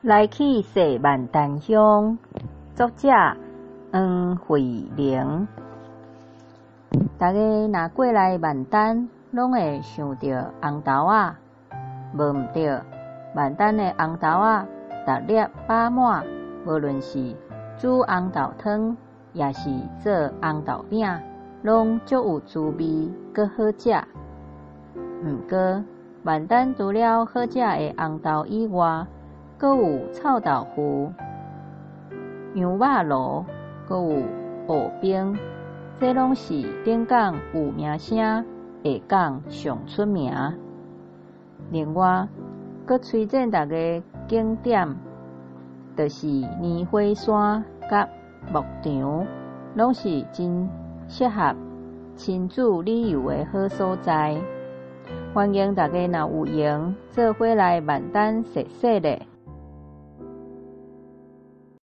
來去踅萬丹鄉，作者黃惠玲。大家若過來萬丹，攏會想著紅豆仔，無毋對。萬丹的紅豆仔，逐粒飽滿，無論是煮紅豆湯，抑是做紅豆餅，攏足有滋味，閣好食。毋過，萬丹除了好食的紅豆以外，閣有臭豆腐、羊肉爐，閣有芋冰，這攏是頂港有名聲、下港上出名。另外，閣推薦大家景點，就是蓮花山佮牧場，攏是真適合親子旅遊的好所在。歡迎大家若有閒，做伙來萬丹踅踅咧。